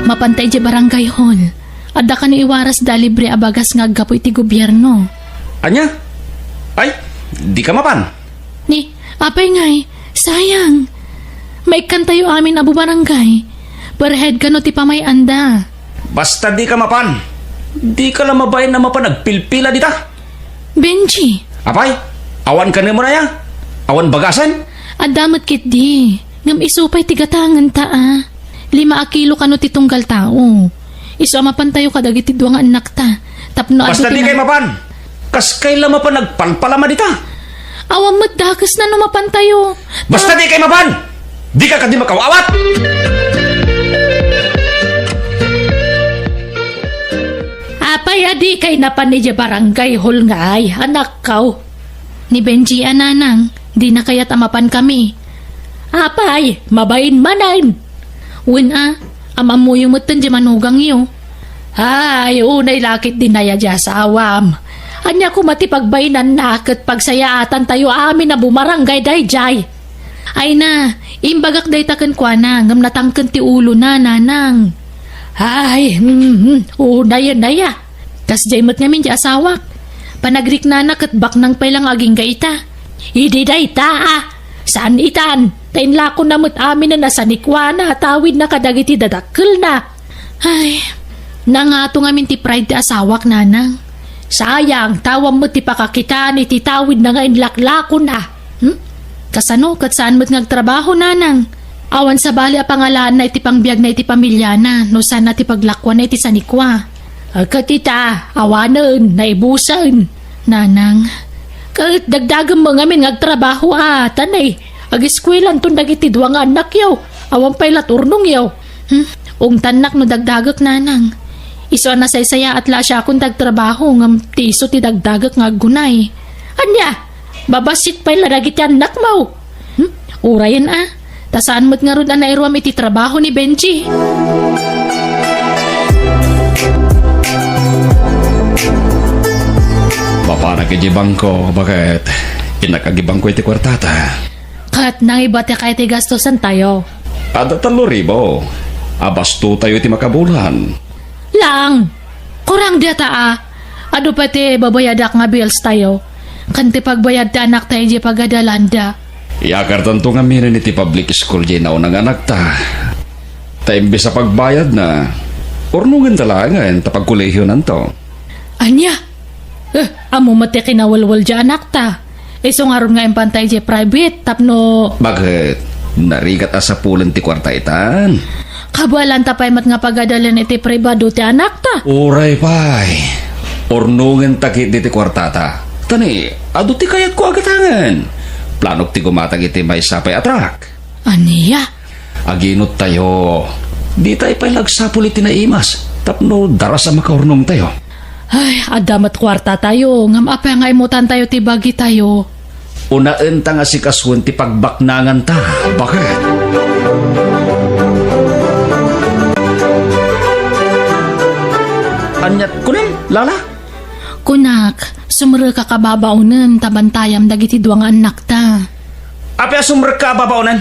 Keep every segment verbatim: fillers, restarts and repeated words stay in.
Mapanta idiay barangay hall. Adda kano iwarasda a libre a bagas nga aggapu iti gobierno. Ania? Ay, dika mapan? Ni, apay ngay, sayang. Maikkantayo amin a bubarangay. Per head kano ti pamay-anda. Basta dika mapan. Dika la mabain a mapan agpilpila dita. Benji. Apay, awan kanenmo aya? Awan bagasen? Adda met ketdi. Ngem isu pay ti gatangenta a. Lima a kilo kano ti tunggal tao. Isu a mapantayo kadagiti dua nga annakta. Tapno adu Basta ti dikay na- mapan. Kaskay la mapan agpalpalama dita. Awan met dakesna no mapantayo. Basta dikay mapan! Dika kadi makaw-awat! Apay a dikay napan idiay barangay hall ngay, anakko? Ni Benji a nanang, dina kayat a mapankami. Apay, mabain manen. Wen a, am-ammoyo metten diay manugangyo. Ay, unay la ketdi aya diay asawam. Ania koma ti pagbainanna ket pagsayaatantayo amin a bumarangay daydiay. Ay na, imbagak dayta kenkuana, ngem natangken ti ulona, nanang. Ay, hmm, hmm, unayen aya. Kasdiay met ngamin diay asawak. Panagriknana ket baknang pay la nga agingga ita. Idi dayta, a, saan itan, ta inlakona met aminen a sanikuana a tawidna kadagiti dadakkelna. Ay, nangato ngamin ti pride ti asawak, nanang. Sayang, ta awan met ti pakakitaan iti tawidna nga inlaklakona. Hmm? Kasano, ket saan met nga agtrabaho, nanang? Awan sabali a pangalaanna iti pangbiagna iti pamiliana, no saanna ti paglakuanna iti sanikua. Ket ita, awanen, naibusen. Nanang, ket dagdagem met ngamin nga agtrabaho a, ta nay, ageskuelanton dagiti dua nga annakyo, awan pay la ti urnongyo. Hmm? Ungtannak no dagdagek, nanang. Isu a nasaysayaat la a siakon ti agtrabaho, ngem ti isu ti dagdagek nga aggunay. Ania? Babassit pay la dagiti annakmo. Hmm? Urayen a, ta saan met ngarud a nairuam iti trabaho ni Benji. Mapanak iti bangko, baket innak agibangko iti kuartata. Ket nangibatika iti gastusantayo. Adda tallo ribu. Abastotayo iti makabulan. Laeng, kurang dayta a. Adu pay ti babayadak nga bills tayo. Ken ti pagbayad ti anakta idiay pagadalanda. Iyakartanto ngaminen iti public school diay nauna nga anakta. Ta imbes a pagbayadna, urnongenta laengen ta pagkolehionanto. Ania? Eh, ammo met ti kinawelwel diay anakta. Isu ngarud nga impanta idiay private tapno Baket, narigat a sapulen ti kuarta itan. Kabaelanta pay met nga pagadalen iti pribado ti anakta. Uray pay. Urnongenta ketdi ti kuartata. Ta ni, adu ti kayatko a gatangen. Planok ti gumatang iti maysa pay a truck. Ania? Aginot tayo. Dita pay la agsapul iti naimas tapno daras a makaurnong tayo. Ay, adda met kuarta tayo, ngem apay nga imutan tayo ti bagi tayo? Unaenta nga sikasuen ti pagbaknanganta, baket. Aniat kunam, Lala? Kunak, sumrekka a babaonen ta bantayam dagiti dua nga annakta. Apay a sumrekka a babaonen?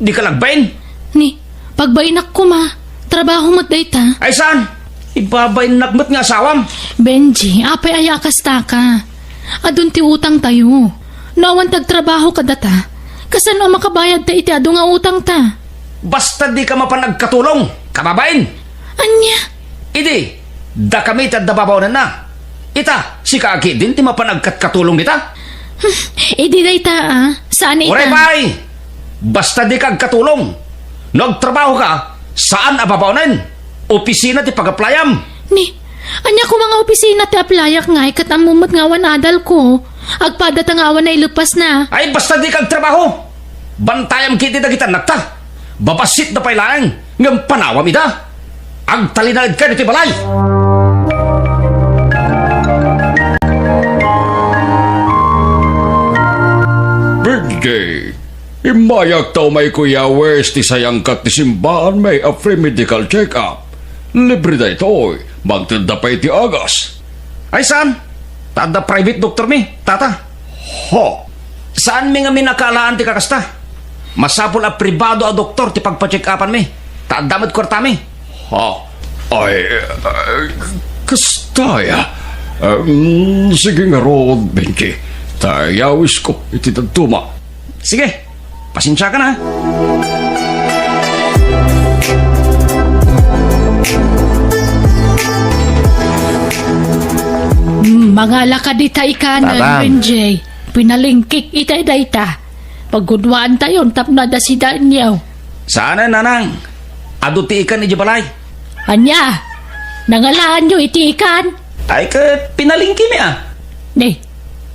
Dika la agbain? Ni, pagbainak koma. Trabaho met dayta. Ay saan? Ibabainnak met nga asawam. Benji, apay aya a kastaka? Adun ti utang tayo. No awan ti agtrabaho kadata, kasano a makabayad ta iti adu nga utang ta? Basta dika mapan agkatulong, kababain! Ania? Idi, dakami ti adda babaonenna. Ita, sika a ketdin ti mapan agkatkatulong dita? Hmm, idi dayta, a, saan ita? Uray pay! Basta dika agkatulong. No agtrabahoka, saan a babaonen. Opisina ti pag-applyam. Ni, ania koma nga opisina ti applyak ngay ket ammo met nga awan adalko? Agpada ta nga awan naileppasna. Ay, basta dika agtrabaho. Bantayam ketdi dagiti annakta. Babassitda pay laeng, ngem panawam ida. Agtalinaedka ditoy balay. Birthday. Immayak ta umay, Kuya Wes, ti sayangkat ti simbaan mi a free medical check-up. Libre daytoy, mangtedda pay ti agas. Ay saan? Ta adda private doktor mi, tata. Ho. Saan mi ngamin a kaalaan ti kakasta? Masapul a pribado a doktor ti pagpa-check-upan mi. Ta adda met kuarta mi. Ha? Ay, ay, kasta aya? Em, sige ngarud, Benji. Ta yawisko iti dadduma. Sige, pasensiakan, ha? Hmm, mangalaka dita ikanen, Tatang. Benji. Pinalingkik ita dayta. Paggunwaantayon tapno adda sidaenyo. Saanen, Nanang? Adu ti ikan idiay balay? Ania? Nangalaanyo iti ikan? Ay, ket pinalingkimi, a. Ne.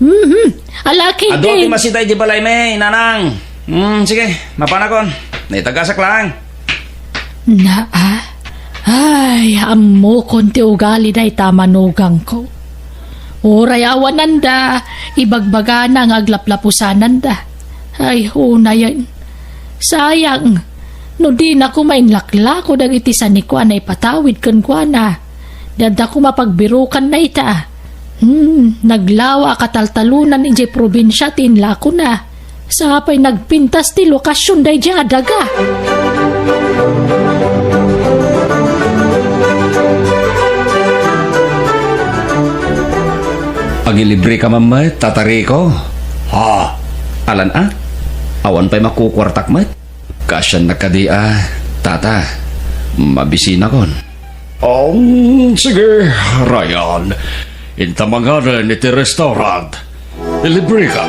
Mhm. Alaki, Adu ti masida idiay balaymi, Nanang. Hmm, sige, mapanakon. Naitagasak lang. Naa. Ay, ammokon ti ugali dayta manugangko. Uray awananda, ibagbagana nga aglaplapusananda. Ay, unayen. Sayang, no dina koma inlaklako dagiti sanikuana ipatawid kenkuana. Di adda koma pagbirukanna ita. Hmm, naglawa a kataltalunan idiay probinsia ti inlakona. Sa pay nagpintas ti lokasion daydiay a daga. Agilibreka man met, Tata Rico. Ha? Alan a? Awan pay makukuartak met? Kaasiannak kadi a, Tata? Mabisinakon. Um, sige, Ryan. Inta manganen iti restaurant. Ilibreka.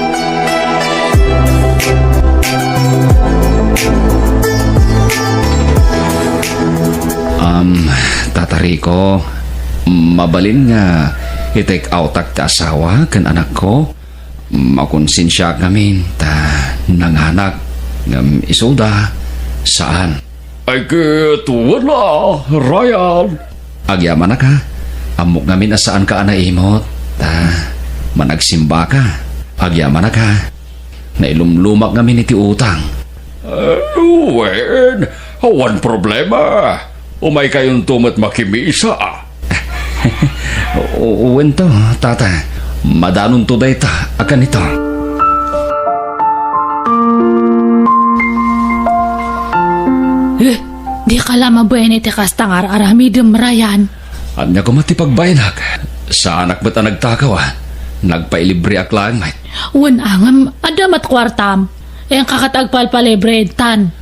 Um, Tata Rico, mabalin nga i-take outak ti asawa ken anakko? Makonsensiaak ngamin ta nanganak ngem isuda, saan. Ay ket wala, Ryan. Agyamanak a, ammok ngamin a saanka a naimot ta managsimbaka. Agyamanak a, nailumlumak ngamin iti utang. Eh, wen, awan problema. Umaykayonto met makimisa. O-, uwento, Tata. Madanonto dayta a kanito. Eh, dika la mabain iti kasta nga ar-aramidem, Ryan. Ania koma ti pagbainak? Saanak met a nagtakaw a. Nagpailibreak laeng met. Wen a ngem, adda met kuartam. Inka ket agpalpalibre intan.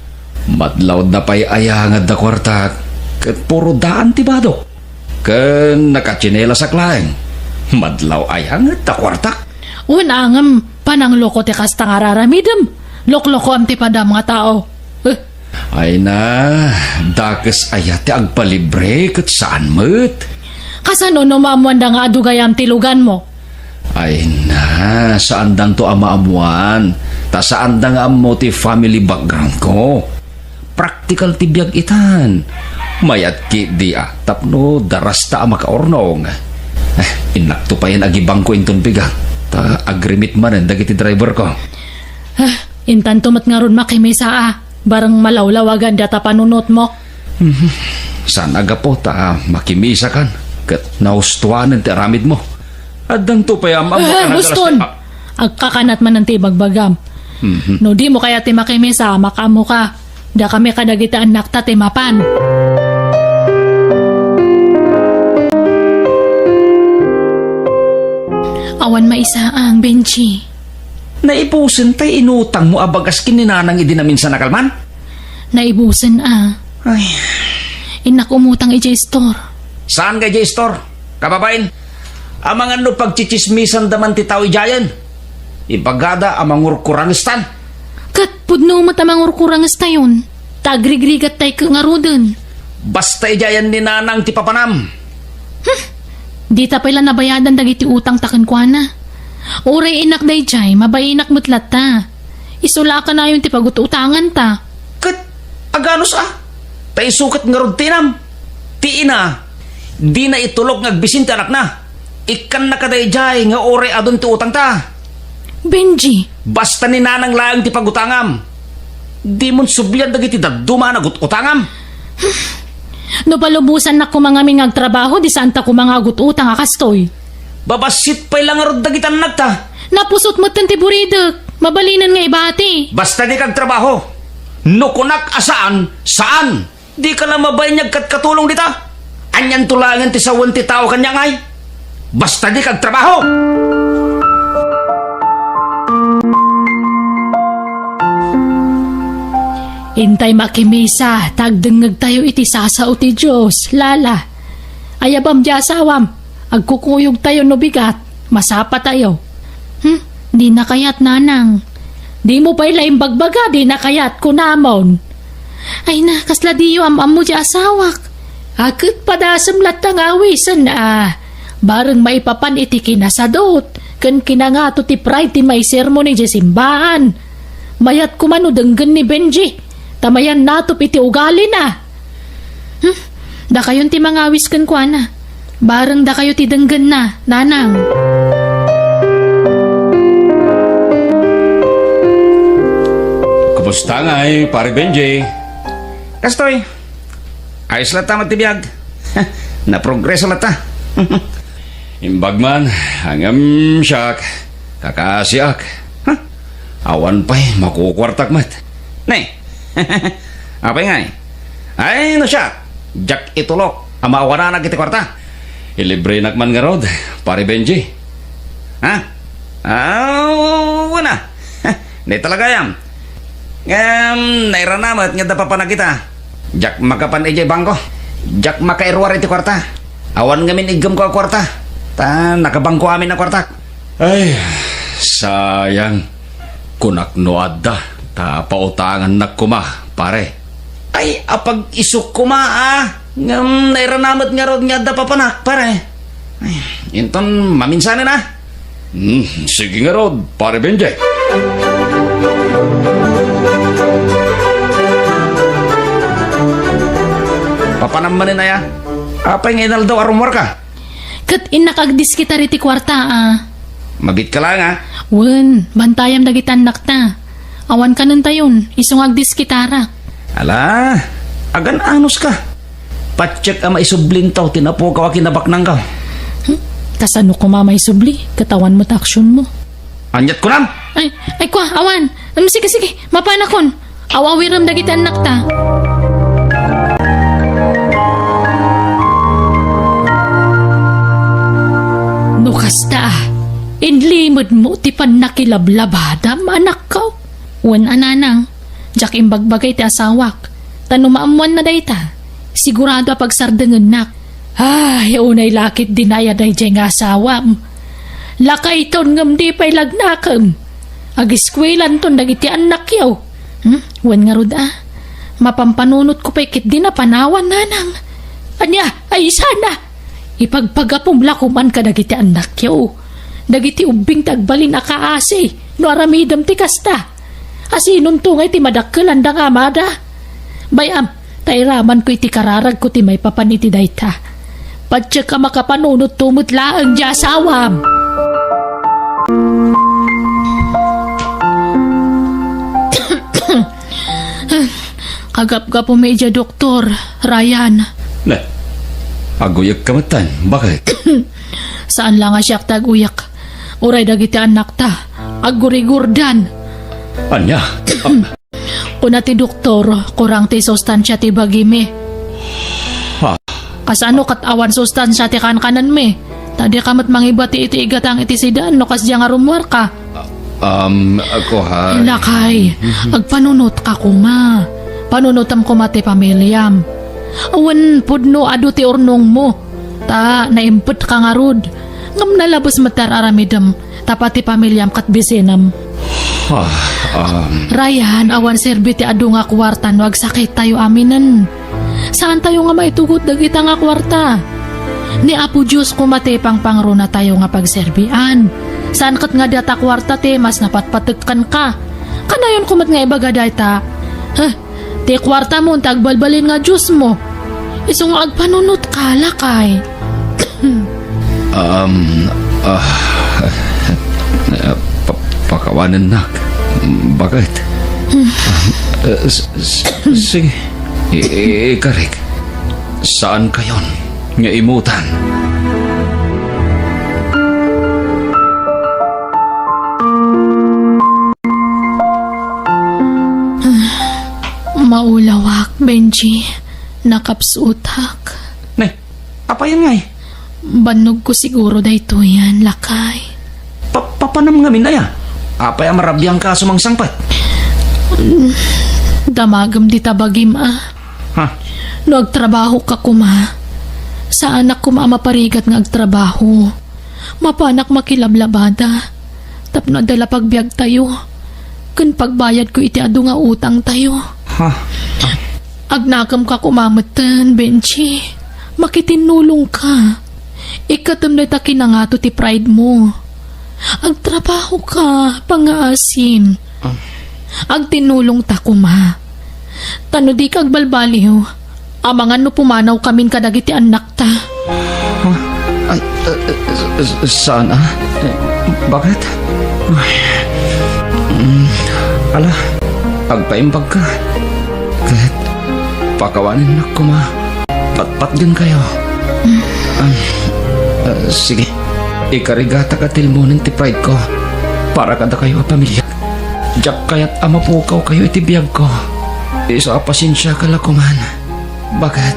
Madlawda pay aya nga adda kuartak, ket puro daan ti badok. Ken nakatsinilasak laeng. Madlaw aya nga adda kuartak. Wen a ngem, panangloko ti kasta nga ar-aramidem. Loklokoam ti padam nga tao. Eh. Ay na, dakes aya ti agpalibre ket saan met. Kasano no maammoanda nga adu gayam ti luganmo? Ay na, saandanto a maammoan, ta saanda nga ammo ti family background ko. Praktikal ti biag itan. Mayat ketdi a tapno darasta a makaurnong. Eh, innakto payen agibangko inton bigat, ta agrimit manen dagiti driver ko. Ah, intanto met ngarud makimisa a, bareng malawlawagan data panunotmo. Mhm. Saan a gapu ta makimisakan ket nahustoanen ti aramidmo. Addanto pay am-ammo a nagalas-, Boston! Ah. Agkakanat manen ti ibagbagam. Mhm. No dimo kayat ti makimisa, makaammoka. Dakami kadagiti annakta ti mapan. Awan maisaang, Benji. Naibusen tay inutangmo a bagas ken ni Nanang idi naminsan a kalman? Naibusen a. Ay. Innak umutang idiay store. Saan nga idiay store? Kababain, amangan no pagtsitsismisanda man ti tao idiayen. Ibagada a mangurkurangestan. Ket pudno met a mangurkurangestayon. Ta agrigrigattay ket ngaruden. Basta idiayen ni Nanang ti papanam. Hmm. Dita pay la nabayadan dagiti utangta kenkuana. Uray innak daydiay, mabainak met latta. Isu la a kanayon ti pagut-utanganta. Ket aganus a? Ta isu ket ngarud ti inam. Ti ina, dina itulok nga agbisin ti anakna. Ikkanna kadaydiay nga uray adun ti utangta. Benji. Basta ni Nanang laeng ti pagutangam. Dimon sublian dagiti dadduma a nagut-utangam. No palubosannak koma ngamin nga agtrabaho, di saanta koma nga agut-utang a kastoy. Babassit pay la ngarud dagiti annakta. Napusot metten ti buridek. Mabalinen nga ibati. Basta dika agtrabaho. No kunak a saan, saan. Dika la mabain nga agkatkatulong dita. Anianto laengen ti sawen ti tao kaniak, ngay? Basta dika agtrabaho! Intay makimisa, ta agdengngegtayo iti sasao ti Dios, Lala. Ayabam ti asawam, agkukuyogtayo no bigat, masapatayo. Hmm? Dina kayat, nanang. Dimo pay la imbagbaga, dina kayat, kunamon. Ay na, kasla diyo am-ammo ti asawak. A, ket padasem latta nga awisen, a. Bareng maipapan iti kinasadut, ken kinangato ti pride ti maisermon idiay simbaan. Mayat koma no denggen ni Benji, ta mayan natop iti ugalina. Hmm? Dakayon ti mangawis kenkuana. Bareng dakayo ti denggenna, nanang. Kumusta ngay, Pare Benji? Kastoy, ayos latta met ti biag. Naprogreso latta. Imbag man, ngem siak, kakaasiak. Huh? Awan pay makukuartak met. Ne? Apay ngay? Ay, no siak, diak itulok a maawananak iti kuarta. Ilibrenak man ngarud, Pare Benji. Ha? Ah, wala. Di talaga yan. Ngem, nairana met nga adda papanak ita. Diak makapan idiay bangko. Diak makairuar iti kuarta. Awan ngamin iggemko a kuarta. Ta nakabangko amin a kuartak. Ay, sayang. Kunak no adda, ta pautangannak koma, pare. Ay, apag-isuk koma, a. Ngem nairana met ngarud nga adda papanak, pare. Ay, inton maminsanen, a. Hmm, sige ngarud, Pare Benjay. Papanam manen aya? Apay nga inaldaw a rummuarka? Ket innak agdiskitar iti kuarta, a. Mabiitka laeng, a? Wen, bantayam dagiti annakta. Awan kanentayon, isu nga agdiskitarak. Ala, agan-anuska. Patiek a maisublinto ti napukaw a kinabaknangkaw. Hmm? Kasano koma maisubli? Ket awan met aksionmo. Aniat kunam? Ay, ay, kua, awan. Em, sige, sige, mapanakon. Aw-awirem dagiti annakta. No kasta, inlimedmo ti pannakilablabadam, anakko? Wen a, nanang, diak imbagbaga iti asawak, ta no maammoanna dayta, sigurado a pagsardengennak. Ay, unay la ket dina aya daydiay nga asawam. Lakayton ngem di pay lagnakem. Agiskuelanton dagiti annakyo. Hmm? Wen ngarud a, mapampanunotko pay ketdi a panawan, nanang. Ania, ay sana! Ipagpagapom la koman kadagiti annakyo. Dagiti ubbing ti agbalin a kaasi no aramidem ti kasta. Asinonto ngay ti madakkelanda nga amada? Bay-am, ta iramanko iti kararagko ti maipapan iti dayta. Patiek a makapanunotto met laeng ti asawam. Kagapgapom idiay doktor, Ryan. Ne, aguyegka metten. Baket? Saan la nga siak ti aguyek. Uray dagiti annakta, aggurigurdan. Ania? Kuna ti doktor, kurang ti sustansia ti bagimi. Ha? Kasano ket awan sustansia ti kankanenmi? Ta dika met mangibati iti igatang iti sidan no kasdiay nga rummuarka. Um, ako ha. Lakay, agpanunotka koma. Panunotem koma ti pamiliam. Wen pudno adu ti urnongmo. Ta naimpetka ngarud. Ngem nalabes met ti ar-aramidem tapno ti pamiliam ket bisinem. Ah, um. Ryan, awan serbi ti adu nga kuarta no agsakittayo aminen. Saantayo nga maitugot dagita nga kuarta. Ni Apo Dios koma ti pangpangrunatayo nga pagserbian. Saan ket nga data kuarta ti mas napatpatek kenka. Kanayon koma met nga ibaga dayta. Huh, ti kuartamon ti agbalbalin nga diosmo. Isu nga agpanunotka, lakay. Um, ah, ah, pa-, pakawanennak. Baket? Ah, s-, s-, sige. I-, i-, ikarik. Saankayon nga imutan. Maulawak, Benji. Nakapsutak. Ne, apayan ngay? Bannogko siguro daytoyen, lakay. Pa-, papanam ngamin aya? Apay a marabiangka a sumangsangpet? Damagem dita bagim a. Ha? No agtrabahoka koma, saanak koma a maparigat nga agtrabaho. Mapanak makilablabada tapno adda la pagbiagtayo ken pagbayadko iti adu nga utangtayo. Ha? Agnakemka koma metten, Benji. Makitinnulongka. Ikkatem dayta kinangato ti pride mo. Agtrabahoka, pangngaasim. Ah. Agtinnulongta koma. Ta no dika agbalbaliw, amangan no pumanawkamin kadagiti annakta. Ha? Ay, eh, eh, eh, saan, ah? Eh, bakit? Ay. Mm, ala, agpaimbagka. Ket pakawanennak koma. Patpatgenkayo. Ah, ah, sige. Ikarigatak a tilmonen ti pride ko para kadakayo a pamilya. Diak kayat a mapukawkayo iti biagko. Isu a pasensiaka la koman. Bakit?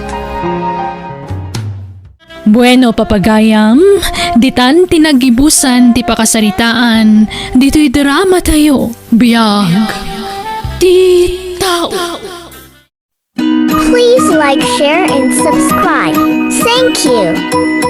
Bueno, papagayam, ditan ti naggibusan ti pakasaritaan ditoy drama tayo. Biag ti tao. Please like, share, and subscribe. Thank you.